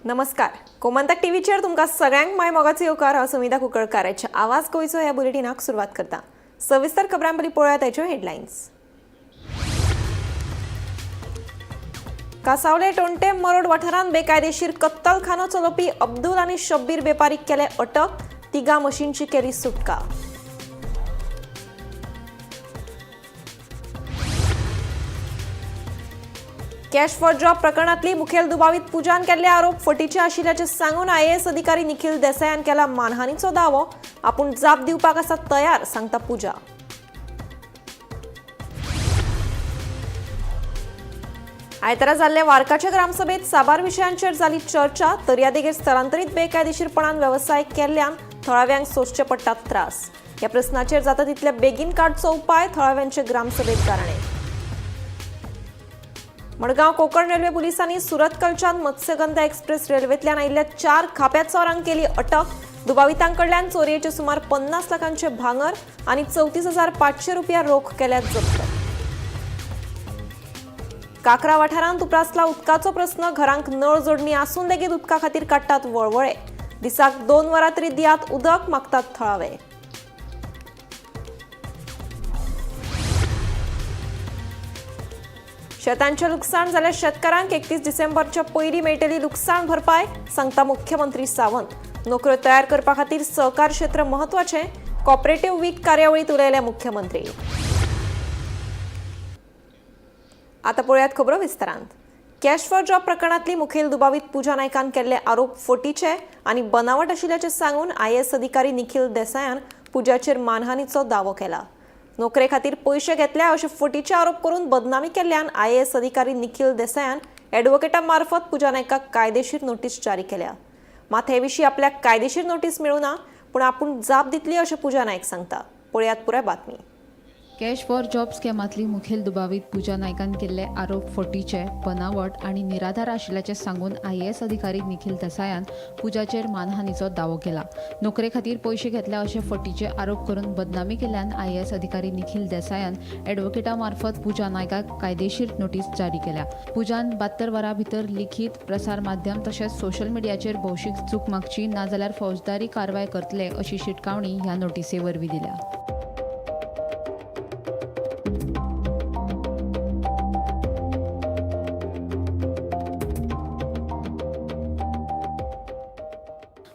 नमस्कार, गोमंतक टीव्हीचेर तुमकां सगळ्यांक माय मोगाचो येवकार. हांव सुमिता कुंकळकाराच्या आवाज गोंयचो ह्या बुलेटिनाक सुरवात करता. सविस्तर खबरां पयलीं पळोवया ताच्यो हेडलायन्स. कासावले टोंटे मरोड वाठारांत बेकायदेशीर कत्तलखानो चलोवपी अब्दुल आनी शब्बीर बेपारीक केले अटक. तिगा मशीनची केली सुटका. कॅश फॉर जॉब प्रकरणातली मुखेल दुबावीत पूजान केल्ले आरोप फटीचे आशिल्ल्याचे सांगून आयएएस अधिकारी निखील देसायान केला मानहानीचो दावो. आपूण जाप दिवपाक आसा तयार, सांगता पूजा. आयतारा जाल्ल्या वार्काच्या ग्रामसभेत साबार विशयांचेर जाली चर्चा. दर्यादेगेर स्थलांतरीत बेकायदेशीरपणान वेवसाय केल्ल्यान थळाव्यांक सोंसचे पडटात त्रास. ह्या प्रस्नाचेर जाता तितले बेगीन काडचो उपाय, थळाव्यांचे ग्रामसभेत गाराणें. मडगांव कोकण रेल्वे पोलिसांनी सुरतकलच्यान मत्स्यगंधा एक्सप्रेस रेल्वेंतल्यान आयिल्ल्या 4 खाप्या चोरांक केली अटक. दुबावितांकडल्यान चोरयेचे सुमार 50 लाखांचे भांगर आनी 34,500 रुपया रोख केल्यात जप्त. काकरा वाठारांत उप्रासला उदकाचो प्रस्न. घरांक नळ जोडणी आसून लेगीत उदका खातीर काडटात वळवळे. दिसाक 2 वरां तरी दियात उदक, मागतात थळावे. शेतांचें लुकसाण जाल्यार शेतकारांक 31 डिसेंबरच्या पयलीं मेळटली लुकसाण भरपाय, सांगता मुख्यमंत्री सावंत. नोकऱ्यो तयार करपा खातीर सहकार क्षेत्र म्हत्वाचें, कॉपरेटिव्ह वीक कार्यावळींत उलयले मुख्यमंत्री. आता पळोवयात खबरो विस्तारांत. कॅश फॉर जॉब प्रकरणातली मुखेल दुबावीत पूजा नायकान केल्ले आरोप फटीचे आनी बनावट आशिल्ल्याचें सांगून आयएएस अधिकारी निखील देसायान पूजाचेर मानहानीचो दावो केला. नोकरे खातीर पयशे घेतल्या अशे फटीचे आरोप करून बदनामी केल्ल्यान आयएएस अधिकारी निखील देसायान ॲडव्होकेटा मार्फत पूजा नायकाक कायदेशीर नोटीस जारी केल्या. मात हे विशीं आपल्याक कायदेशीर नोटीस मेळूं ना, पूण आपूण जाप दितली अशें पूजा नायक सांगता. पळयात पुराय बातमी. कॅश फॉर जॉब स्कॅमांतली मुखेल दुबावीत पूजा नायकान केल्ले आरोप फटीचे, बनावट आनी निराधार आशिल्ल्याचें सांगून आयएएस अधिकारी निखील देसायान पूजाचेर मानहानीचो दावो केला. नोकरे खातीर पयशे घेतल्या अशे फटीचे आरोप करून बदनामी केल्ल्यान आयएएस अधिकारी निखील देसायान ॲडव्होकेटा मार्फत पूजा नायकाक कायदेशीर नोटीस जारी केल्या. पूजान 72 वरां भितर लिखीत प्रसार माध्यम तशेंच सोशल मिडियाचेर भौशीक चूक मागची, नाजाल्यार फौजदारी कारवाय करतले अशी शिटकावणी ह्या नोटीसे वरवीं दिल्या.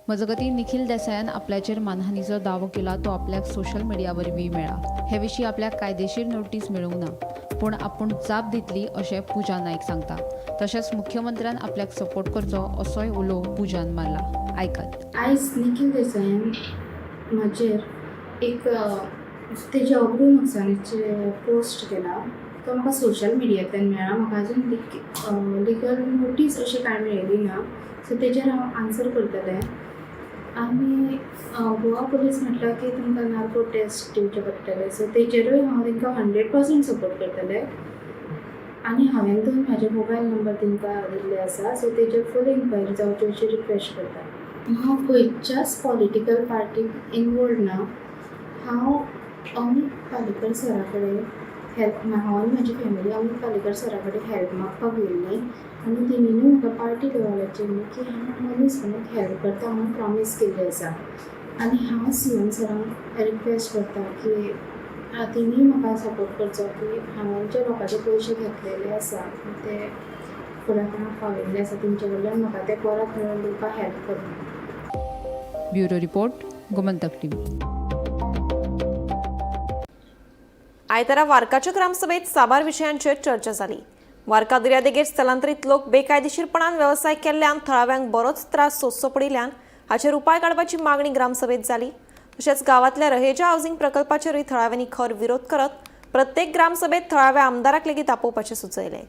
मजगतीं, निखील देसायान आपल्याचेर मानहानीचो दावो केला तो आपल्याक सोशल मिडिया वरवीं मेळ्ळा. हे विशीं आपल्याक कायदेशीर नोटीस मेळूंक ना, पूण आपूण जाप दितली अशें पूजा नायक सांगता. तशेंच मुख्यमंत्र्यान आपल्याक सपोर्ट करचो असोय उलो पूजान मारला. आयकात. आयज निखील देसायान म्हाजेर एक तेजे अब्रू नुकसानीचे पोस्ट केला. तो म्हाका सोशल मिडियांतल्यान मेळ्ळा. म्हाका अजून लिगल नोटीस अशें कांय मेळ्ळी ना, सो तेजेर हांव आन्सर करतलें. आनी गोवा पुलीस म्हटल्यार की तुमकां नार्को टेस्ट दिवचे पडटले, सो तेजेरूय हांव तांकां 100% सपोर्ट करतलें. आनी हांवें दोन म्हाजे मोबायल नंबर तांकां दिल्ले आसा, सो तेजेर फूल इन्क्वायरी जावची अशी रिक्वेस्ट करता. हांव खंयच्याच पॉलिटिकल पार्टीक इनवॉल्ड ना. हांव अमीत पालेकर सरा कडेन हेल्प, हांव आनी म्हाजी फॅमिली अमीत पालेकर सरा कडेन हेल्प मागपाक गेल्लीं आनी तेणीनूय म्हाका पार्टी लेवलाचेर न्हू की हांव मनीस म्हणून हेल्प करता म्हणून प्रॉमीस केल्ली आसा. आनी हांव सीएम सरांक रिक्वेस्ट करता की तेणीय म्हाका सपोर्ट करचो की हांवें जे लोकांचे पयशे घेतलेले आसा ते फुडें कोणाक पावयल्ले आसा, तेंचे कडल्यान म्हाका ते परत मेळोवन दिवपाक हेल्प करता. Bureau report, Gomantak TV. आयतारा वार्काच्या ग्रामसभेत साबार विशयांचेर चर्चा जाली. वार्का दर्यादेगेर स्थलांतरीत लोक बेकायदेशीरपणान वेवसाय केल्ल्यान थळाव्यांक बरोच त्रास सोंसचो पडिल्ल्यान हाचेर उपाय काडपाची मागणी ग्रामसभेत जाली. तशेंच गांवांतल्या रहेजा हावसिंग प्रकल्पाचेरूय थळाव्यांनी खर विरोध करत प्रत्येक ग्रामसभेत थळाव्या आमदाराक लेगीत आपोवपाचें सुचयलें.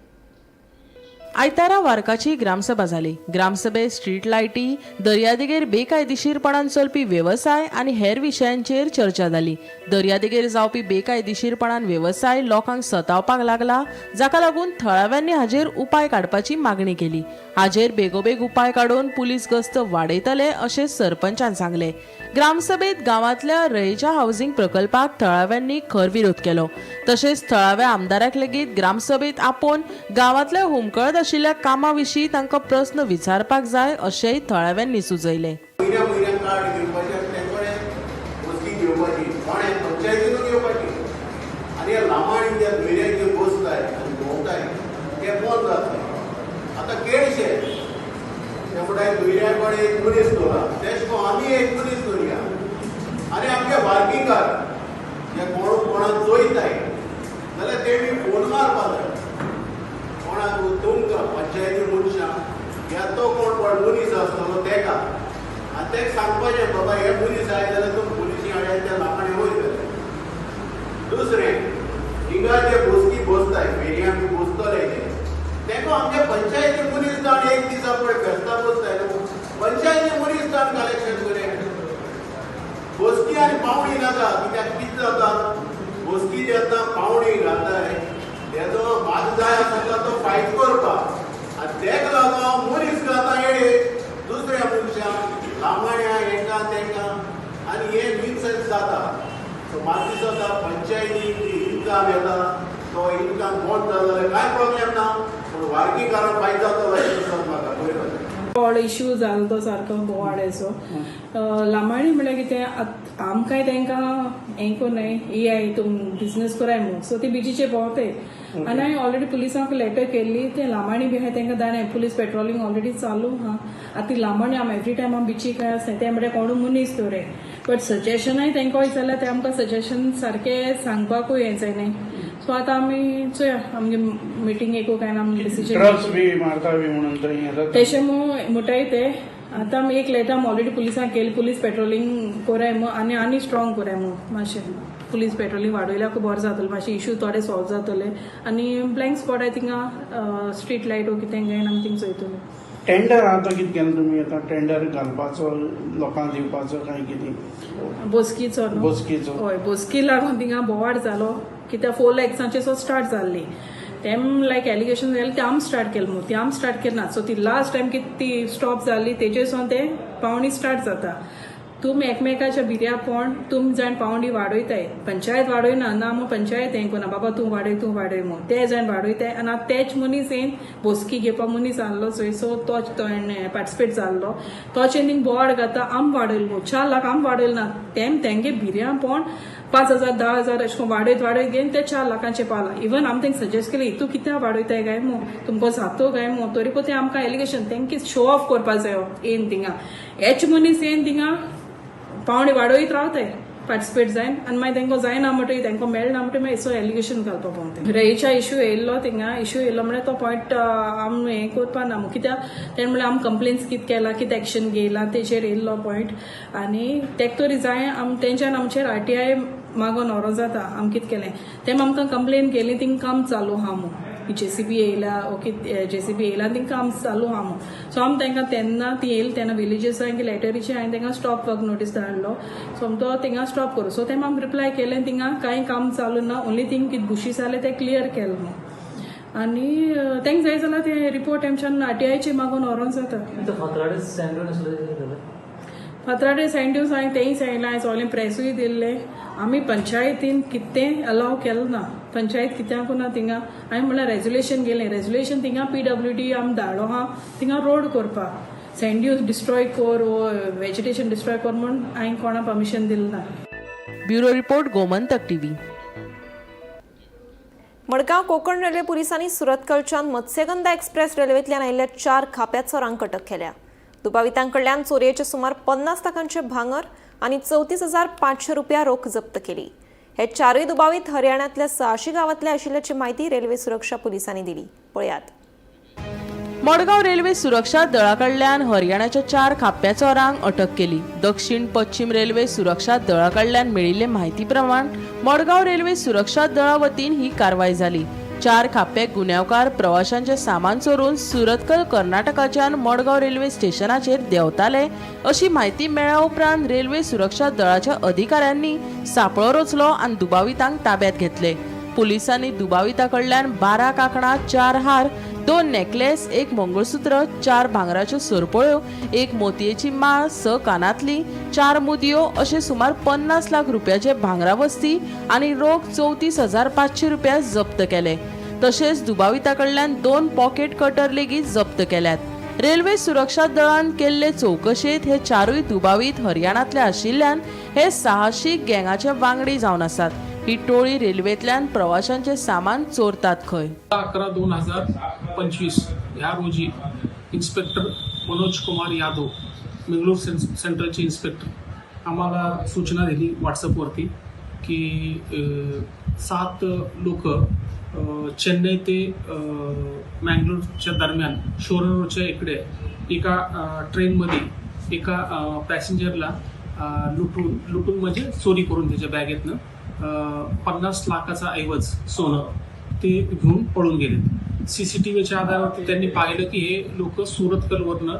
आयतारा वार्काची ग्रामसभा जाली. ग्रामसभेत स्ट्रीट लायटी, दर्यादेगेर बेकायदेशीरपणान चलपी वेवसाय आनी हेर विशयांचेर चर्चा जाली. दर्यादेगेर जावपी बेकायदेशीरपणान वेवसाय लोकांक सतावपाक लागला, जाका लागून थळाव्यांनी हाजेर उपाय काडपाची मागणी केली. हाजेर बेगोबेग उपाय काडून पुलीस गस्त वाडयतले अशें सरपंचान सांगलें. ग्रामसभेत गांवांतल्या रहेजा हावसिंग प्रकल्पाक थळाव्यांनी खर विरोध केलो. तशेंच थळाव्या आमदाराक लेगीत ग्रामसभेत आपोवन गांवांतल्या हुमकळत आशिल्ल्या कामा विशीं तांकां प्रस्न विचारपाक जाय अशेंय थळाव्यांनी सुचयलें. म्हयन्या म्हयन्याक कार्ड घेवपाचें आनी तें कोणें वस्ती घेवपाची, कोणें पंचायतीनूच घेवपाची. आनी हे लामाणी जे दर्याक जे बसताय आनी भोंवताय ते बंद जातले. आतां केळशे ते म्हणटाय दर्या कडेन एक मनीस दवरा, तेश कोन आमी एक मनीस दवरया. आनी आमचे वार्किंगार जे कोण कोणाक चोयताय जाल्यार तेणी फोन मारपा जाय कोणाक, तुमकां पंचायती मनशां या तो कोण पण मनीस आसतलो तेका, आनी तेका सांगपाचें बाबा हे मनीस आयले जाल्यार तुमी पुलिशी हाडाय, त्या लामाणे वयतले. दुसरें, हिंगा जे बसकी बसताय फेरयां बी बसतले ते तेका आमच्या पंचायती मनीस जावन एक दिसा पळय फेस्तां बसताय न्हू, पंचायती मनीस जावन कलेक्शन करें. बसकी आनी पावणी नाका, कित्याक कितें जाता, बसकी जे आतां पावणी घालताय तेजो म्हाका जाय आसता तो फायट करपाक, आनी तेका लागून मनीस घालता येडे दुसऱ्या मनशांक लामाण्या हेका तेका, आनी हे मिनसेन्स जाता. सो म्हाका दिसता पंचायती इनकम येता तो इनकम बंद जालो जाल्यार कांय प्रॉब्लेम ना, पूण वार्कीकारांक फायदो जातलो अशें दिसता म्हाका. बरें गजाल. व्हड इश्यू जालो तो सारको बोवाळाचो. लामाणी म्हणल्यार कितें, आमकांय तांकां हें कोन्नाय येयाय तुम बिजनस कराय म्हूण, सो ती बिचीचे भोंवताय. आनी हांवें ऑलरेडी पुलिसांक लेटर केल्ली, ते लामाणी बी आहाय तांकां दाणाय, पुलीस पेट्रोलिंग ऑलरेडी चालू आहा. आतां ती लामाणी आम एवरी टायम आम बिचीक काय आसता, ते म्हणल्यार कोणूय मनीस दवराय, बट सजेशनाय तांकां वयता जाल्यार ते आमकां सजेशन सारकें सांगपाकूय हें जायनाय. सो आतां आमी चोया आमगे मिटींग एकू काय ना आमी डिसिजन. ड्रग्स बी मारता बी म्हणून थंय हें जाता. तशें म्हणटाय ते. आतां आमी एक लेटर आमी ऑलरेडी पुलिसांक केली, पुलीस पेट्रोलिंग कोराय म्हूण आनी आनी स्ट्रॉंग कोराय म्हूण. मातशें पुलीस पेट्रोलिंग वाडयल्यार खूब बरें जातलें, मातशें इशू थोडे सॉल्व जातले. आनी ब्लँक स्पॉट आहाय थिंगा स्ट्रीट लायट वो कितें घेवन आमी थिंग चोयतले. टेंडर आतां कितें केलें तुमी? आतां टेंडर घालपाचो लोकांक दिवपाचो काय कितें? बोस्कीचो न्हू? बोस्कीचो. हय, बोस्की लागून थिंगा बोवाळ जालो, कित्याक 4 लॅक्सांचे सो स्टार्ट जाल्ली. तेम लायक एलिगेशन जालें, ते आम स्टार्ट केलें म्हूण, ती आम स्टार्ट केली ना. सो ती लास्ट टायम कितें ती स्टॉप जाल्ली, तेजे सावन ते पावणी स्टार्ट जाता. तुमी एकमेकाच्या भिऱ्या पोण तुमी जाण पावंडी वाडयताय, पंचायत वाडयना ना म्हूण, पंचायत हें कोना बाबा तूं वाडय तूं वाडय म्हूण, ते जाण वाडयताय. आनी आतां तेच मनीस येन बोस्की घेवपा मनीस आहलो चोय, सो तोच तो पार्टिसिपेट जाल्लो, तोच येन थिंग बोवाळ घाता, आम वाडयल म्हूण, 4 लाख आम वाडयल ना. तेम तेंगे भिऱ्या पोण 5,000 10,000 अशें करून वाडयत वाडयत घेवन ते 4 लाखांचे पावला. इवन आमी तांकां सजेस्ट केली, तूं कित्याक वाडयताय काय म्हूण, तुमकां जातो काय म्हूण, तरी पण ते आमकां एलिगेशन तेंकी शो ऑफ करपा जायो. येन थिंगा हेच मनीस येन थिंगा पावणे वाडयत रावताय पार्टिसिपेट जायन, आनी मागीर तांकां जायना म्हणटगीर, तांकां मेळना म्हणटगीर मागीर सो एलिगेशन घालपा पावता. रेईच्या इशू येयल्लो थिंगा, इशू येयल्लो म्हळ्यार तो पॉयंट आम हें करपा ना कित्याक तेणें म्हणल्यार आम कंप्लेन्स कितें केला, कितें एक्शन घेयला तेजेर येयल्लो पॉयंट. आनी तेक तरी जाय आम तेंच्यान आमचेर आरटीआय मागोन व्हरो जाता. आम कितें केलें तेम आमकां कंप्लेन केली, थिंग काम चालू आहा म्हूण, जेसीबी येयला ओके, जेसीबी येयला आनी काम चालू आहा म्हूण. सो आमी तांकां तेन्ना ती येयली तेन्ना विलेजर्सांक लेटरीचे हांवें तांकां स्टॉप वर्क नोटीस धाडलो. सो आमी तो थिंगा स्टॉप करूं, सो तेम आमी रिप्लाय केलें थिंगा कांय काम चालू ना, ओनली थिंग कितें बुशीस जालें तें क्लियर केलें म्हूण. आनी तांकां जाय जाल्यार ते रिपोर्ट आमच्यान आरटीआयचे मागून व्हरोन जाता. तो फातराडे सँड आसलो कितें जालें? फातराडे सँड ड्यून्स हांवें तेंय सांगलां, हांवें सगळें प्रेसूय दिल्लें. आमी पंचायतीन कितें अलाव केलें ना, पंचायत कित्याक ना थिंगा. हांवें म्हणल्यार रेजोल्युशन गेलें, रेजोल्युशन थिंगा पीडब्ल्यूडी आमी धाडलो आहा थिंगा रोड करपाक, सँड ड्यून्स डिस्ट्रॉय कर वो वेजिटेशन डिस्ट्रॉय कर म्हूण हांवें कोणा परमिशन दिलें ना. Bureau report, Gomantak TV. Madgaon Konkan railway पोलिसांनी सुरतकलच्यान मत्स्यगंधा एक्सप्रेस रेल्वेंतल्यान आयिल्ल्या चार खाप्या चोरांक अटक केल्या. दुबावितांकडल्यान चोरयेचे सुमार 50 लाखांचे भांगर आनी 34,500 रुपया रोख जप्त केली. हे चारूय दुबावीत हरियाणातल्या सहाशी गांवांतले आशिल्ल्याची म्हायती रेल्वे सुरक्षा पोलिसांनी दिली. पळयात. मडगांव रेल्वे सुरक्षा दळा कडल्यान हरियाणाच्या चार खाप्या चोरांक अटक केली. दक्षिण पश्चिम रेल्वे सुरक्षा दळा कडल्यान मेळिल्ले म्हायती प्रमाण मडगांव रेल्वे सुरक्षा दळा वतीन ही कारवाय जाली. चार खाप्पे गुन्यांवकार प्रवाशांचे सामान चोरून सुरतकल कर्नाटकाच्यान मडगांव रेल्वे स्टेशनाचेर देंवताले अशी म्हायती मेळ्ळ्या उपरांत रेल्वे सुरक्षा दळाच्या अधिकाऱ्यांनी सापळो रचलो आनी दुबावितांक ताब्यात घेतले. पुलिसांनी दुबाविता कडल्यान 12 कांकणां, चार हार, दोन नेकलेस, एक मंगळसूत्र, चार भांगराच्यो सरपळ्यो, एक मोतयेची माळ, स कानांतली, चार मुदयो अशे सुमार 50 लाख रुपयाचे भांगरा वस्ती आनी रोख 34,500 रुपया जप्त केले. तशेंच दुबाविता कडल्यान 2 पॉकेट कटर लेगीत जप्त केल्यात. रेल्वे सुरक्षा दळान केल्ले चवकशेंत हे 4 दुबावीत हरियाणांतले आशिल्ल्यान हे साहसीक गँगाचे वांगडी जावन आसात. ही टोळी रेल्वेंतल्यान प्रवाशांचे सामान चोरतात खंय. 11/2025 ह्या रोजी इन्स्पेक्टर मनोज कुमार यादव, मंगळूर सेंट्रलचे इन्स्पेक्टर, आम्हाला सूचना दिली व्हॉट्सअपवरती की 7 लोक चेन्नई ते मँगलोरच्या दरम्यान शोरनूरच्या इकडे एका ट्रेनमध्ये एका पॅसेंजरला लुटून म्हणजे चोरी करून त्याच्या बॅगेतनं 50 लाखाचा ऐवज सोनं ते घेऊन पळून गेले. CCTVच्या आधारावरती त्यांनी पाहिलं की हे लोक सुरतकलवरनं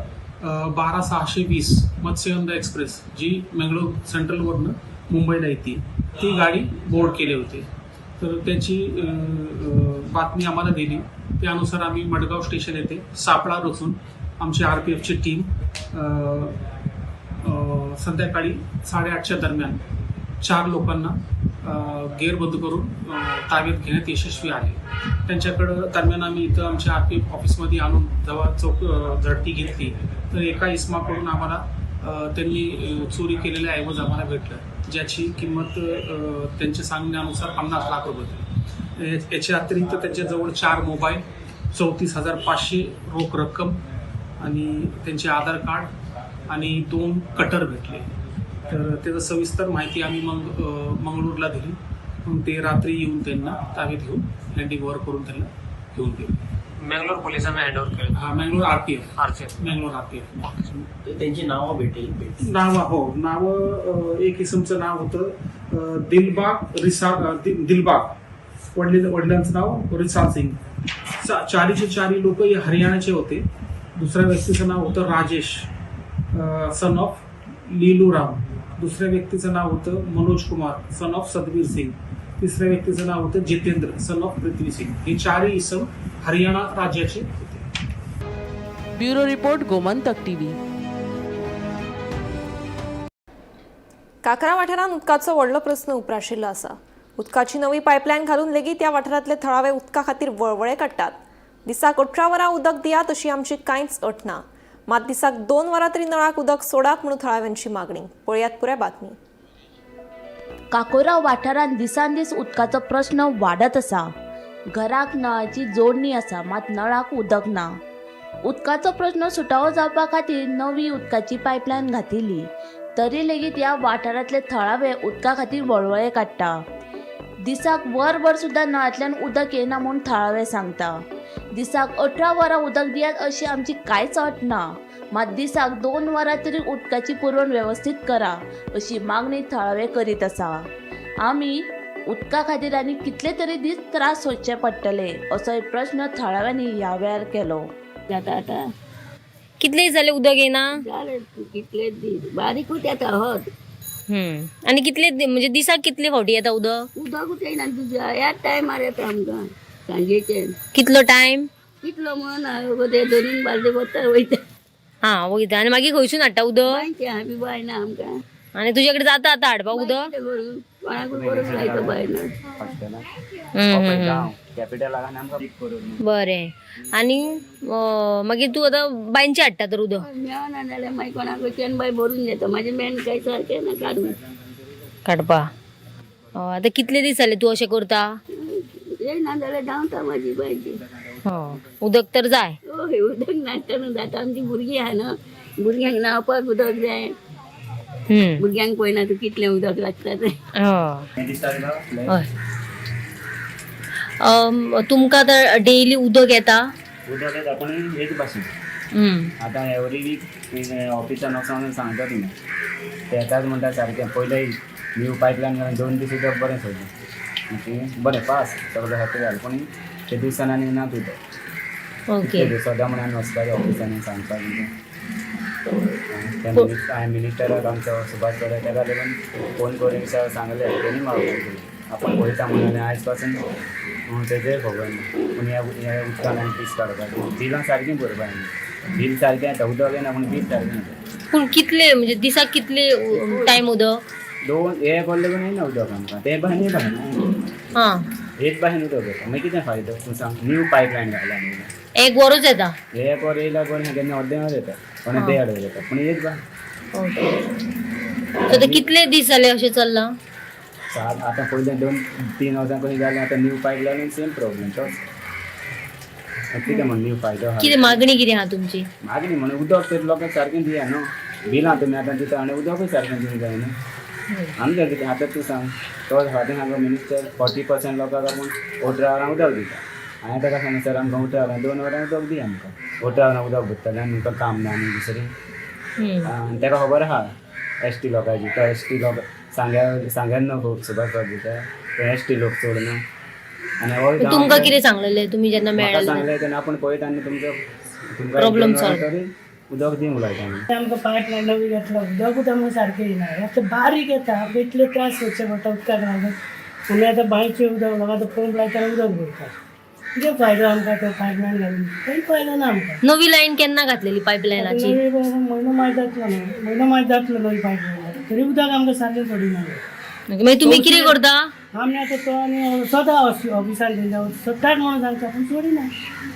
12620 मत्स्यगंधा एक्सप्रेस जी मंगळूर सेंट्रलवरनं मुंबईला येते ती गाडी बोर्ड केले होते. तर त्याची बातमी आम्हाला दिली. त्यानुसार आम्ही मडगाव स्टेशन येथे सापळा रचून आमची RPFची टीम संध्याकाळी 8:30च्या दरम्यान 4 लोकांना गेरबंद करून ताब्यात घेण्यात यशस्वी आहे. त्यांच्याकडं दरम्यान आम्ही इथं आमच्या RPF ऑफिसमध्ये आणून जेव्हा झडती घेतली तर एका इसमाकडून आम्हाला त्यांनी चोरी केलेल्या ऐवज आम्हाला भेटलं, ज्याची किंमत त्यांच्या सांगण्यानुसार 50 लाख रुपये होते. याच्या अतिरिक्त त्यांच्याजवळ 4 मोबाईल, 34,500 रोख रक्कम आणि त्यांचे आधार कार्ड आणि 2 कटर भेटले. तर त्याचं सविस्तर माहिती आम्ही मग मंगळूरला दिली. मग ते रात्री येऊन त्यांना ताब्यात घेऊन हँडिंग ओव्हर करून त्यांना घेऊन गेले. मंगळूर पोलिसांना हँड ओव्हर केलं. हा, मंगळूर RPF. Mangalore RPF. त्यांची नावं भेटेल. नावं, हो, नावं एक इसमचं नाव होतं दिलबाग रिसा दिलबाग, वडिलांचं नाव रिसाल सिंग. चारीचे चारी लोक हे हरियाणाचे होते. दुसऱ्या व्यक्तीचं नाव होतं राजेश सन ऑफ लीलूराम. दुसऱ्या व्यक्तीचं नाव होतं मनोज कुमार सन ऑफ सदवीर सिंग. तिसऱ्या व्यक्तीचं नाव होतं जितेंद्र सन ऑफ पृथ्वी सिंग. हे चारही इसम हरियाणा राज्याचे होते. Bureau report, Gomantak TV. Cakra वाठारांत उदकाचो व्हडलो प्रस्न उप्राशिल्लो आसा. उदकाची नवी पायपलायन घालून लेगीत ह्या वाठारांतले थळावे उदका खातीर वळवळे काडटात. दिसाक 18 वरां उदक दियात अशी आमची कांयच अट ना, मात दिसाक 2 वरां तरी नळाक उदक सोडात म्हणून थळाव्यांची मागणी. पळयात पुराय बातमी. काकोरा वाठारांत दिसान दीस उदकाचो प्रस्न वाडत आसा. घराक नळाची जोडणी आसा, मात नळाक उदक ना. उदकाचो प्रस्न सुटावो जावपा खातीर नवी उदकाची पायपलायन घातिल्ली, तरी लेगीत ह्या वाठारांतले थळावे उदका खातीर वळवळे काडटा. दिसाक वरभर सुद्दां नळांतल्यान उदक येना म्हूण थळावे सांगता. दिसाक 18 वरां उदक दियात अशी आमची कांयच अट ना, मात दिसाक 2 वरां तरी उदकाची पुरवण वेवस्थीत करा अशी मागणी थळावे करीत आसा. आमी उदका खातीर आनी कितले तरी दीस त्रास सोंसचे पडटले असोय प्रस्न थळाव्यांनी ह्या वेळार केलो. जाता आतां कितले दीस जाले उदक येना? जाले कितले दीस बारीकूच येता हत. आनी कितले म्हणजे दिसाक कितले फावटी येता उदक? उदकूच येयना तुज्या ह्याच टायमार येता आमकां सांजेचे. कितलो टायम? कितलो म्हणून ते 2 बाजू वता वयता. हा वयता. आनी मागीर खंयसून हाडटा उदक? बांयचें आमी बांय ना आमकां. आनी तुजे कडेन जाता आतां हाडपाक उदक? कोणाकूय करूंक लायता बांय ना. बरें. आनी मागीर तूं आतां बांयचें हाडटा तर उदक? मेळना जाल्यार मागीर कोणाकूय बाय भरून घेता. म्हाजें मेन काय सारकें ना काडून काडपा. आतां कितले दीस जाले तूं अशें करता? येयना जाल्यार धांवता म्हाजी बांयची. उदक तर जाय. हय, उदक नासतना जाता. आमची भुरगीं आहा न्हू, भुरग्यांक न्हांवपाक उदक जाय. भुरग्यांक पळयना तूं कितलें उदक लागता तें. हय. तुमकां आतां डेली उदक येता? उदक येता पूण हेच भाशेन आतां एवरी वीक ऑफिसान वचोन सांगता तुमी ते येताच म्हणटा सारकें. पयले न्यू पायपलायन घालून 2 दीस उदक बरें सोडलें, बरें पास सगळें सारकें जालें, पूण ते दिसान आनी ना उदक. ओके. सदां म्हणून आमी वचपाचें ऑफिसान सांगपाक. हांवें मिनिस्टराक आमचो सुभाष प्रभू तेका लेगून फोन करून सांगलें, तेणी म्हाका आपूण पळयता म्हणून. आयज पासून तेजेर खबर ना. पूण ह्या उदकान आमी पीस काडपाचें. बिलां सारकीं भरपा आमी, बील सारकें येता, उदक येना पूण बील सारकें येता. पूण कितले म्हणजे दिसाक कितले टायम उदक? 2 हे कोल्ले लेगून येना उदक आमकां. तें बांय बांय. हां. हेच भाशेन उदक येता. मागीर कितें फायदो तूं सांग? न्यू पायपलायन घायला न्हू. एक वरूच येता. एक वर येयल्यार बरें, केन्ना अर्दें वर येता, कोणें देड वर येता, पूण एक बा ओके, सो ते कितले दीस जाले अशें चल्लां? सात आतां पयलीं 2-3 वर्सां कशीं जालें. आतां न्यू पायपलायन सेम प्रॉब्लेम तोच. कितें म्हण न्यू फायदो आहा? कितें मागणी कितें आहा तुमची? मागणी म्हणून उदक तरी लोकांक सारकें दिया न्हू. बिलां तुमी आतां दिता आनी उदकूय सारकें दिवंक जाय न्हू. आमचें कितें आतां तूं सांग, तो फाटीं सांगलो मिनिस्टर 40% लोकांक आपूण 18 वरां उदक दिता. हांवें ताका सांगलें, सर आमकां 18 वरां 2 वरां उदक दी आमकां. 18 वरां उदक भरतलें आनी तुमकां काम ना आनी दुसरें. आनी ताका खबर आहा एस टी लोकांची. तो एस टी लोक सांग्यार सांग्यार न्हू सुभाष बाब दिता, तो एस टी लोक चड न्हू. आनी हो तुमकां कितें सांगलेलें तुमी जेन्ना म्हाका मेळ्ळे? सांगलें तेन्ना आपूण पळयता आनी तुमचो तुमकां Problem 1-2 वरां solve. तरी उदक दी उलयता आमी. आमकां पायपलायन नवी घेतला, उदकूच आमकां सारकें येना. आतां बारीक येता, आमकां इतले त्रास करचे पडटा उदकाक लागून. आमी आतां बांयचें उदक लोक आतां पंप लायता आनी उदक भरता. कितें फायदो आमकां तो पायपलायन घालून? कांय फायदो ना आमकां. नवी लायन केन्ना घातलेली पायपलायनाची? नवी म्हयनो मात जातलो न्हू, म्हयनो मात जातलो नवी पायपलायन, तरी उदक आमकां सारकें सोडिना. मागीर तुमी कितें करता? आमी आतां तो आनी सदां ऑफिसान तेंच्या सोडटात म्हणून सांगता, पूण सोडिना.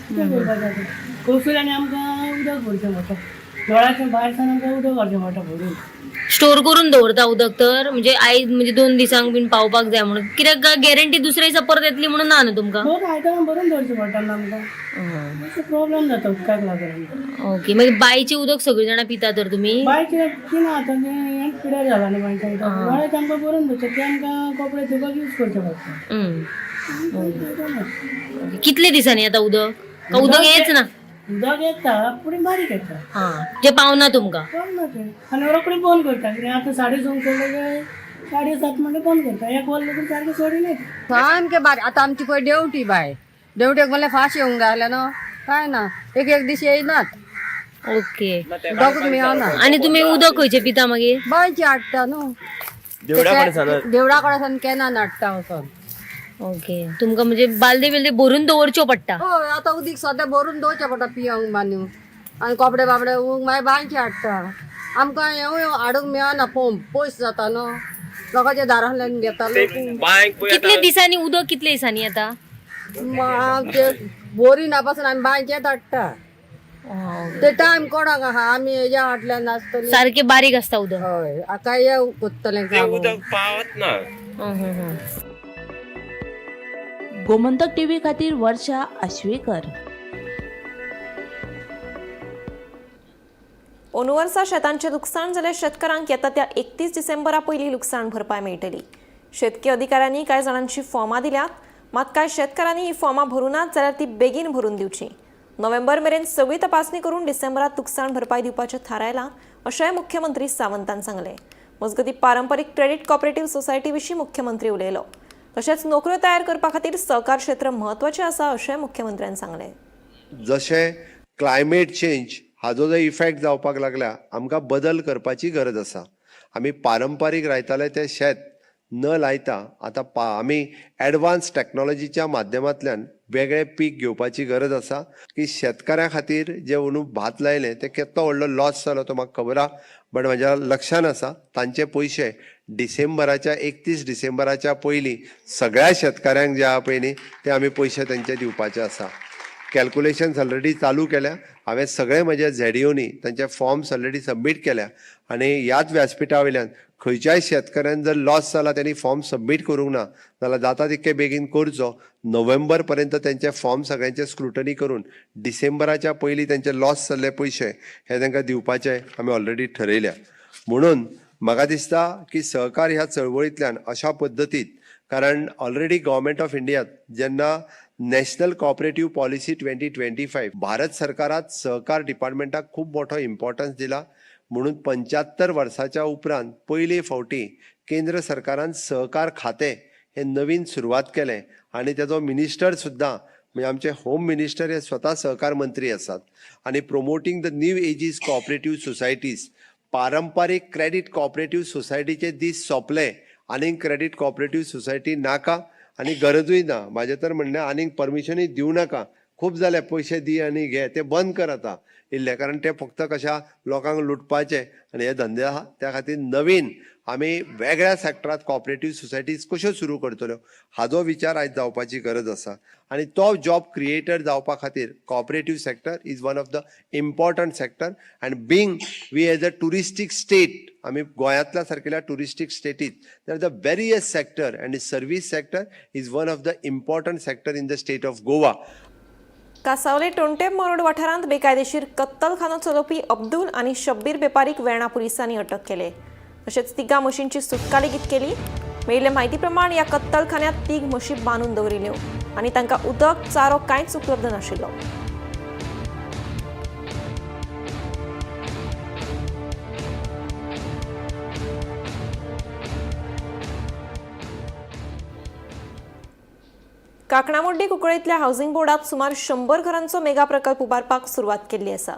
कितें करपाचें आतां? कौसूर आनी आमकां उदक भरचें पडटा, नळाचें भायर सावन आमकां उदक व्हरचें पडटा भरून. स्टोर करून दवरता उदक तर म्हणजे आयज म्हणजे 2 दिसांक बीन पावपाक जाय म्हणून, कित्याक गॅरंटी दुसऱ्या दिसा परत येतली म्हणून ना न्हू तुमकां? दोन आयदनां भरून दवरचें पडटा न्हू आमकां. मातसो प्रॉब्लेम जाता उदकाक लागून आमकां. ओके, मागीर बांयचें उदक सगळीं जाणां पिता तर तुमी? बांयचें पिना आतां, तें हें पिड्यार जाला न्हू बांयचें उदक. नळाचें आमकां भरून दवरचें, तें आमकां कपडे धुवपाक यूज करचें पडटा. कितले दिसांनी येता उदक? का उदक येच ना? उदक येता पूण बारीक येता. हां, जे पावना तुमकां? पावना तें. आनी रोखडें बंद करता. कितें आतां 6:30 सोडलें काय 7:30 म्हणल्यार बंद करता. एक वर लेगीत सारकें सोडिना. सामकें बारीक. आतां आमची पळय देंवटी बाय, देंवटेक म्हणल्यार फास्ट येवंक जाय आसलें न्हू, कांय ना, एक एक दीस येयनात. ओके, उदकूच मेळना. आनी तुमी उदक खंयचें पिता मागीर? बांयचें हाडटा न्हू, देवळा कडेन सावन कॅनान हाडटा वचोन. ओके, तुमकां म्हणजे बालदे बिलदे भरून दवरच्यो पडटा? हय, आतां उदीक सद्या भरून दवरचें पडटा पियोंक बांदून, आनी कपडे बाबडे मागीर बांयचे हाडटा. आमकां हेंवूय हाडूंक मेळना, पंप पयस जाता न्हू, लोकांच्या दारांतल्यान घेता लोक. कितले दिसांनी उदक, कितले दिसांनी येता? बोरिंगा पासून आमी बांयचेच हाडटा. ते टायम कोणाक आहा, आमी हेज्या हाडल्यान नासतली. सारकें बारीक आसता उदक? हय, आतां हे कोत्तलें काम. पावत ना. गोमंतक टीव्ही खातीर वर्षा आश्वेकर. अंदू वर्सा शेतांचें लुकसाण जाल्यार शेतकारांक येता त्या 31 डिसेंबरा पयलीं लुकसाण भरपाय मेळटली. शेतकी अधिकाऱ्यांनी कांय जाणांची फॉर्मां दिल्यात, मात कांय शेतकारांनी ही फॉर्मां भरूं नात जाल्यार ती बेगीन भरून दिवची. नोव्हेंबर मेरेन सगळी तपासणी करून डिसेंबरात लुकसाण भरपाय दिवपाचें थारायलां अशेंय मुख्यमंत्री सावंतान सांगलें. मजगतीं पारंपरीक क्रेडीट कॉपरेटिव्ह सोसायटी विशीं मुख्यमंत्री उलयलो. तशेंच नोकऱ्यो तयार करपा खातीर सहकार क्षेत्र म्हत्वाचें आसा अशेंय मुख्यमंत्र्यान सांगलें. जशें क्लायमेट चेंज हाजो जो इफेक्ट जावपाक लागला, आमकां बदल करपाची गरज आसा. आमी पारंपारीक लायताले ते शेत न लायता आतां आमी एडवान्स टॅक्नोलॉजीच्या माध्यमांतल्यान वेगळे पीक घेवपाची गरज आसा. की शेतकाऱ्यां खातीर जे अंदू भात लायलें तें केदो व्हडलो लॉस जालो तो म्हाका खबर आहा, बट म्हाज्या लक्षान आसा तांचे पयशे डिसेंबराच्या 31 डिसेंबराच्या पयलीं सगळ्या शेतकाऱ्यांक जे आहा पळय न्ही ते आमी पयशे तांचे दिवपाचे आसा. कॅल्कुलेशन्स ऑलरेडी चालू केल्या हांवें, सगळे म्हज्या झेडिओनी तांचे फॉर्म्स ऑलरेडी सबमीट केल्या आनी ह्याच व्यासपिठा वयल्यान खंयच्याय शेतकऱ्यान जर लॉस जाला त्यांनी फॉर्म सबमीट करूंक ना जाल्यार जाता तितके बेगीन करचो. नोव्हेंबर पर्यंत तेंचे फॉर्म सगळ्यांचे स्क्रुटनी करून डिसेंबराच्या पयलीं तेंचे लॉस जाल्ले पयशे हे तांकां दिवपाचे आमी ऑलरेडी ठरयल्या. म्हणून म्हाका दिसता की सहकार ह्या चळवळींतल्यान अशा पद्दतीत, कारण ऑलरेडी गव्हर्मेंट ऑफ इंडियात जेन्ना नॅशनल कॉपरेटिव्ह पॉलिसी 2025 भारत सरकारात सहकार डिपार्टमेंटाक खूब मोठो इम्पॉर्टन्स दिला, म्हणून 75 वर्साच्या उपरांत पयले फावटी केंद्र सरकारान सहकार खातें हे नवीन सुरवात केलें आनी तेजो मिनिस्टर सुद्दां म्हणजे आमचे होम मिनिस्टर हे स्वता सहकार मंत्री आसात. आनी promoting the new ages cooperative societies, पारंपारीक क्रेडीट कॉपरेटिव्ह सोसायटीचे दीस सोंपले, आनीक क्रेडीट कॉपरेटिव्ह सोसायटी नाका आनी गरजूय ना. म्हाजें तर म्हणणें आनीक परमिशनूय दिवं नाका. खूब जाले पयशे दी आनी घे, ते बंद कर आतां इल्ले, कारण ते फक्त कशा लोकांक लुटपाचे आनी हे धंदे आहा. त्या खातीर नवीन आमी वेगळ्या सेक्टरांत कॉपरेटीव सोसायटीज कश्यो सुरू करतल्यो हाजो विचार आयज जावपाची गरज आसा आनी तो जॉब क्रिएटर जावपा खातीर cooperative sector is one of the important sector. And being we as a touristic state, आमी गोंयांतल्या सारकेल्या टुरिस्टीक स्टेटीत there the various sector and service sector is one of the important sector in the state of Goa. Cansaulim टोंटे मरोड वाठारांत बेकायदेशीर कत्तलखानो चलोवपी अब्दुल आनी शब्बीर बेपारीक वेर्णा पुलिसांनी अटक केले. तशेंच तिगां म्हशींची सुटका लेगीत केली. मेळिल्ले म्हायती प्रमाण ह्या कत्तलखान्यांत तीग म्हशी बांदून दवरिल्ल्यो आनी तांकां उदक चारो कांयच उपलब्ध नाशिल्लो. काकणामुड्डी कुंकळेंतल्या हावसिंग बोर्डात सुमार 100 घरांचो मेगा प्रकल्प उबारपाक सुरवात केल्ली आसा.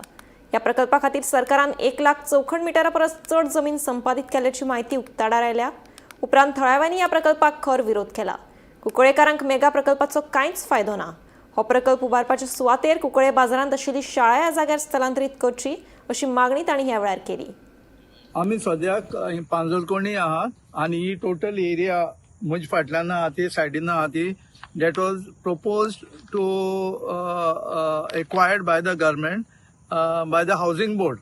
ह्या प्रकल्पा खातीर सरकारान 1 लाख चौखण मिटरा परस चड जमीन संपादीत केल्याची म्हायती उक्ताडार आयल्या. उपरांत थळाव्यांनी ह्या प्रकल्पाक खर विरोध केला. कुंकळेकारांक मेगा प्रकल्पाचो कांयच फायदो ना. हो प्रकल्प उबारपाच्या सुवातेर कुंकळे बाजारांत आशिल्ली शाळा ह्या जाग्यार स्थलांतरीत करची अशी मागणी तांणी ह्या वेळार केली. आमी सद्याक पांजरकोणी आहात आनी ही टोटल एरिया म्हजे फाटल्यान आहा ती सायडीन आहा ती that was proposed to acquired by the government by the housing board.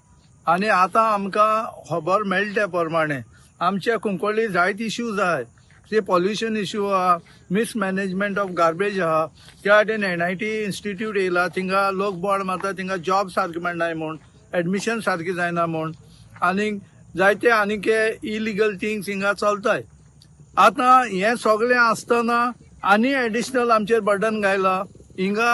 आनी आतां आमकां खबर मेळटा त्या प्रमाणे आमच्या कुंकळ्ळी जायते इश्यूज आहात, ते पॉल्युशन इश्यू आहा, मिसमॅनेजमेंट ऑफ गार्बेज आहा. त्या वाटेन NIT institute येयला, थिंगा लोक बोर्ड मारता, थिंगा जॉब सारके मेळनाय म्हूण, एडमिशन सारकें जायना म्हूण, आनीक जायते आनीक इलिगल थिंग्स हिंगा चलताय. आतां हें सगळें आसतना आनी एडिशनल आमचेर बर्डन घायला हिंगा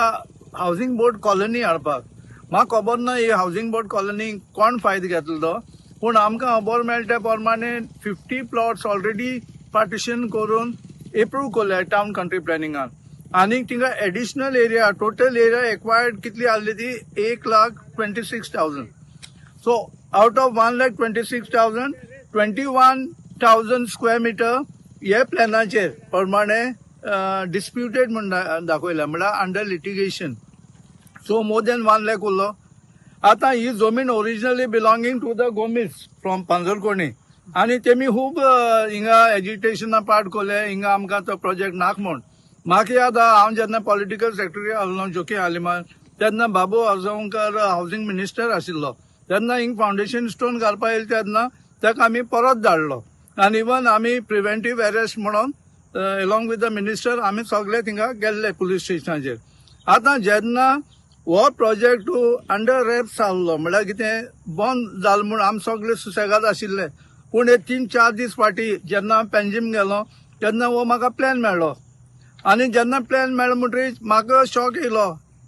हावजींग बोर्ड कॉलनी हाडपाक. म्हाका खबर ना ही हावजींग बोर्ड कॉलनी कोण फायदो घेतलो तो, पूण आमकां खबर मेळटा त्या प्रमाणे 50 प्लॉट्स ऑलरेडी पार्टिशन करून एप्रूव केल्या टावन कंट्री प्लॅनिंगान. आनी थिंगा additional area, total area acquired कितली आहली ती 1,26,000. So out of 1,26,000 21,000 square meter हे प्लॅनाचेर प्रमाणे डिस्प्युटेड म्हूण दाखयला, म्हळ्यार under litigation. So more than 1 lakh उरलो. आतां ही जमीन originally belonging to the Gomes from Panjarkoni आनी तेमी खूब हिंगा एजिटेशना पार्ट कोले, हिंगा आमकां तो प्रोजेक्ट नाक म्हूण. म्हाका याद आहा हांव जेन्ना पॉलिटिकल सेक्रेटरी आहलो जोकी आलिमान तेन्ना बाबू आजगांवकर हावजींग मिनिस्टर आशिल्लो, तेन्ना हिंग फावंडेशन स्टोन घालपा येयले तेन्ना ताका आमी परत धाडलो आनी इवन आमी प्रिवेंटीव अरेस्ट म्हणून एलॉंग विथ the minister आमी सगळे थिंगा गेल्ले पुलीस स्टेशनाचेर. आतां जेन्ना हो प्रोजेक्ट अंडर रॅप्स आहलो, म्हळ्यार कितें बंद जालो म्हूण आमी सगळे सुसेगाद आशिल्ले, पूण हे 3-4 दीस फाटीं जेन्ना पेंजीम गेलो तेन्ना हो म्हाका प्लॅन मेळ्ळो आनी जेन्ना प्लॅन मेळ्ळो म्हणटरीच म्हाका शॉक येयलो,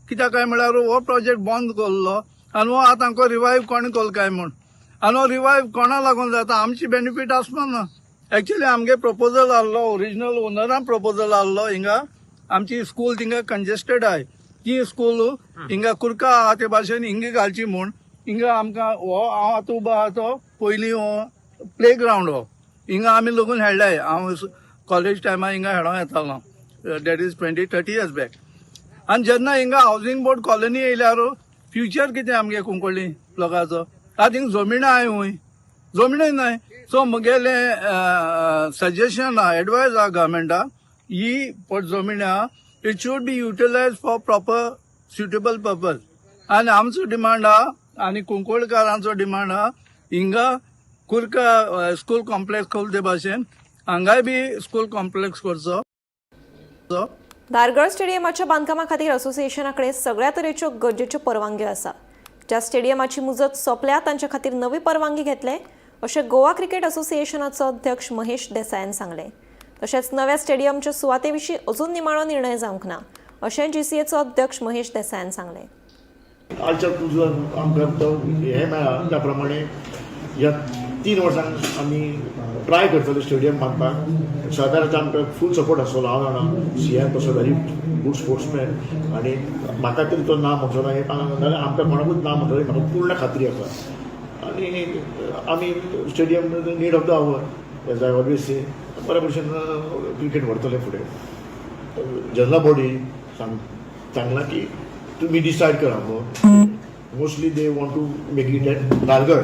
कित्याक काय म्हळ्यार हो प्रोजेक्ट बंद केल्लो आनी हो आतां आमकां रिवायव कोणें केलो काय म्हूण, आनी हो रिवायव कोणा लागून जाता आमची बेनिफीट आसपा ना. एक्चुअली आमगे प्रपोजल आहलो, ओरिजिनल ओनरान प्रपोजल आहलो, हिंगा आमची स्कूल थिंगा कंजेस्टेड आहाय, ती स्कूल हिंगा कुर्का आहा ते भाशेन हिंगा घालची म्हूण. हिंगा आमकां हो हांव आतां उबो आहा तो पयलीं हो प्ले ग्रावंड हो हिंगा आमी लगून खेळ्ळाय. हांव कॉलेज टायमार हिंगा खेळोंक येतालो, that is 20-30 years back. आनी जेन्ना हिंगा हावजींग बोर्ड कॉलनी येयल्यार फ्युचर कितें आमगे कुंकळ्ळी लोकांचो, आतां हिंगा जमीन आहाय हूंय जमिनूय नाय. सो म्हगेलें सजेशन आहा, एडवायज आहा गव्हर्मेंटाक, ही पट जमीन आहा it should be utilise for proper suitable purpose. आनी आमचो डिमांड आहा आनी कुंकळकारांचो डिमांड आहा, हिंगा कुर्का स्कूल कॉम्प्लेक्स खोल ते भाशेन हांगाय बी स्कूल कॉम्प्लेक्स करचो. धारगळ स्टेडियमाच्या बांदकामा खातीर असोसिएशना कडेन सगळ्या तरेच्यो गरजेच्यो परवानग्यो आसा. ज्या स्टेडियमाची मुजत सोंपल्या तांचे खातीर नवी परवानगी घेतले अशें गोवा क्रिकेट असोसिएशनाचो अध्यक्ष महेश देसायान सांगलें. तशेंच नव्या स्टेडियमच्या सुवाते विशीं अजून निमाणो निर्णय जावंक ना अशें जीसीएचो अध्यक्ष महेश देसायान सांगलें. आजच्या तुजो आमकां तो हें मेळ्ळा त्या प्रमाणे ह्या 3 वर्सांक आमी ट्राय करतले स्टेडियम बांदपाक. सरकाराचो आमकां फूल सपोर्ट आसतलो. हांव जाणा सीएम तसो व्हेरी गूड स्पोर्ट्समॅन आनी म्हाका तरी तो ना म्हणचो ना, नाल्यार आमकां कोणाकूच ना म्हणचो ना, म्हाका पूर्ण खात्री आसा. आनी आमी stadium need of the hour as I always say, बऱ्या भशेन क्रिकेट व्हरतले फुडें. जनरल बॉडी सांगलां की तुमी डिसायड करा. Mostly they want to make it at Dhargal,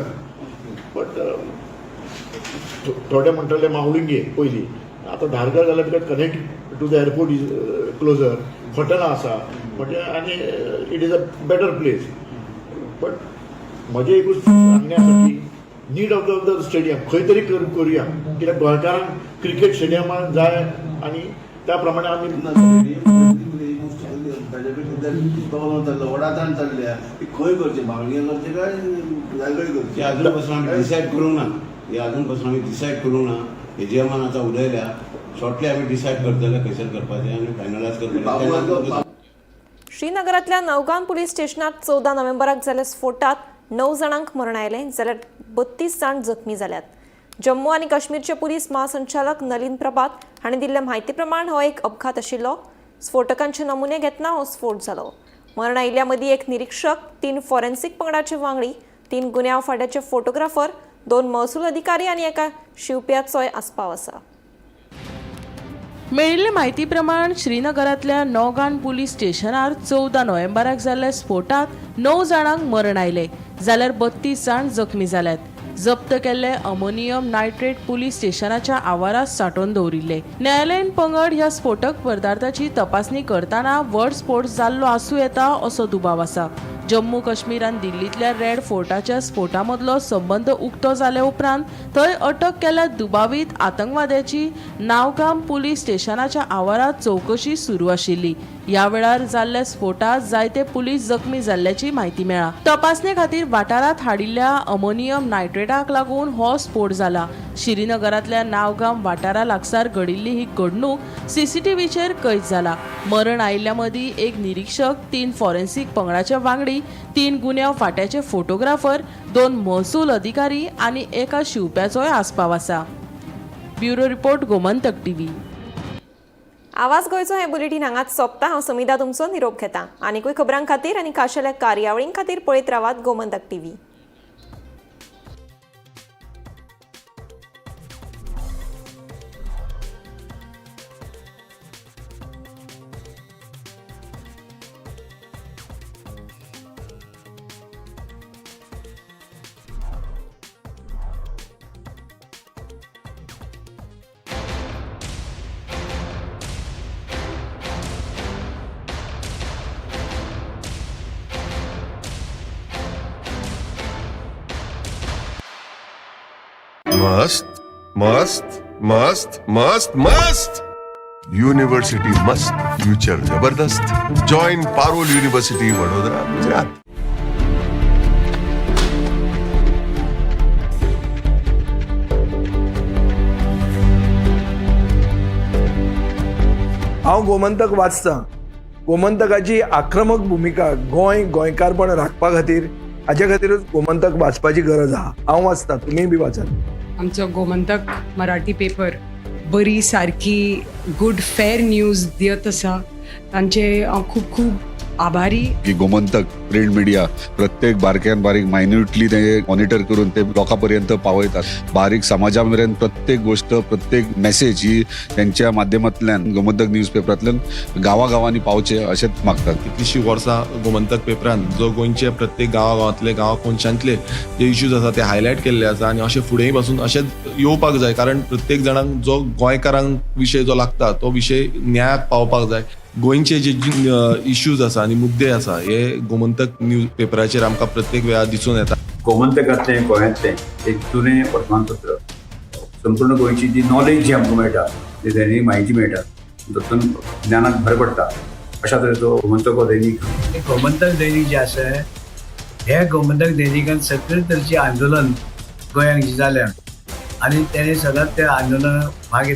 but थोडे म्हणटले मावलिंगे पयलीं. आतां धारगळ जाल्यार because connect to the airport is closer, Fatna आसा म्हणजे आनी it is a better place. But म्हजें एकूच सांगणें आसा की need of the stadium खंय तरी करुया, कित्याक गोंयकारांक क्रिकेट स्टेडियमान जाय आनी त्या प्रमाणे आमी वडाताण चल्ल्या ती खंय करची, मावलिंगे करचे काय धारगळ करची? अजून पासून आमी डिसायड करूंक ना. हे अजून पासून आमी डिसायड करूंक ना. एजीएमान आतां उलयल्या, शॉर्टली आमी डिसायड करतले खंयसर करपाचें आनी फायनलायज करतले. श्रीनगरांतल्या नवगांव पुलीस स्टेशनात 14 नोव्हेंबराक जाल्ल्या स्फोटात 9 जाणांक मरण आयलें जाल्यार 32 जाण जखमी जाल्यात. जम्मू आनी काश्मीरचे पुलीस महासंचालक नलीन प्रभात हांणी दिल्ल्या म्हायती प्रमाण हो एक अपघात आशिल्लो. स्फोटकांचे नमुने घेतना हो स्फोट जालो. मरण आयिल्ल्या मदीं एक निरीक्षक, 3 फॉरेन्सिक पंगडाचे वांगडी, 3 गुन्यांव फांट्याचे फोटोग्राफर, 2 महसूल अधिकारी आनी एका शिवप्याचोय आस्पाव आसा. मेळिल्ले म्हायती प्रमाण श्रीनगरांतल्या नौगान पुलीस स्टेशनार 14 नोव्हेंबराक जाल्ल्या स्फोटात 9 जाणांक मरण आयलें जाल्यार 32 जाण जखमी जाल्यात. जप्त केल्ले अमोनियम नायट्रेट पुलीस स्टेशनाच्या आवारात सांठोवन दवरिल्ले. न्यायालयीन पंगड ह्या स्फोटक पदार्थाची तपासणी करतना व्हड स्फोट जाल्लो आसूं येता असो दुबाव आसा. जम्मू काश्मीर आनी दिल्लींतल्या रेड फोर्टाच्या स्फोटा मदलो संबंद उक्तो जाले उपरांत थंय अटक केल्ल्या दुबावीत आतंकवाद्याची नावगाम पुलीस स्टेशनाच्या आवारात चवकशी सुरू आशिल्ली. ह्या वेळार जाल्ल्या स्फोटात जायते पुलीस जखमी जाल्ल्याची म्हायती मेळ्ळा. तपासणे खातीर वाठारांत हाडिल्ल्या अमोनियम नायट्रेटाक लागून हो स्फोट जाला. श्रीनगरांतल्या नावगाम वाठारा लागसार घडिल्ली ही घडणूक सीसीटीव्हीचेर कैद जाला. मरण आयिल्ल्या मदीं एक निरीक्षक, 3 फॉरेन्सिक पंगडाचे वांगडी, 3 गुन्यांव फांट्याचे फोटोग्राफर, 2 महसूल अधिकारी आनी एका शिवप्याचोय आस्पाव आसा. Bureau report, Gomantak TV. आवाज गोंयचो हें बुलेटीन हांगाच सोंपता. हांव समिधा तुमचो निरोप घेता. आनीकूय खबरां खातीर आनी खाशेल्या कार्यावळीं खातीर पळयत रावात गोमंतक टीव्ही. मस्त मस्त मस्त मस्त मस्त युनिवर्सिटी मस्त, फ्यूचर जबरदस्त. Join Parul university, Vadodara, Gujarat. हांव गोमंतक वाचतां. गोमंतकाची आक्रमक भुमिका गोंय गोंयकारपण राखपा खातीर, हाजे खातीरूच गोमंतक वाचपाची गरज आहा. हांव वाचतां, तुमीय बी वाचात. आमचो गोमंतक मराठी पेपर बरी सारकी गुड फेर न्यूज दियत आसा, तांचे हांव खूब खूब आभारी. की गोमंतक प्रिंट मिडिया प्रत्येक बारक्यान बारीक मायन्युटली ते मॉनिटर करून ते लोकां पर्यंत पावयतात. बारीक समाजा मेरेन प्रत्येक गोष्ट, प्रत्येक मेसेज ही त्यांच्या माध्यमांतल्यान गोमंतक न्यूज पेपरांतल्यान गांवागांवांनी पावचे अशेंच मागतात. कितलीशीं वर्सां गोमंतक पेपरान जो गोंयचे प्रत्येक गांवागांवांतले, गांवा कोनशांतले जे इश्यूज आसा ते हायलायट केल्ले आसा आनी अशें फुडेंय पासून अशेंच येवपाक जाय, कारण प्रत्येक जाणांक जो गोंयकारांक विशय जो लागता तो विशय न्यायाक पावपाक जाय. गोंयचे जे इश्यूज आसा आनी मुद्दे आसा हे गोमंतक न्यूज पेपराचेर आमकां प्रत्येक वेळार दिसून येता. गोमंतकांतलें गोंयांतलें एक जुनें वर्तमानपत्र, संपूर्ण गोंयची जी नॉलेज जी आमकां मेळटा, जी दैनीक म्हायती मेळटा, तातूंत ज्ञानाक भर पडटा. अशा तरेचो गोमंतक हो दैनीक. गोमंतक दैनीक जें आसा, हे गोमंतक दैनिकान सगळे तरेचें आंदोलन गोंयांत जी जाल्या आनी तेणे सदांच त्या आंदोलनाक भाग घेतला.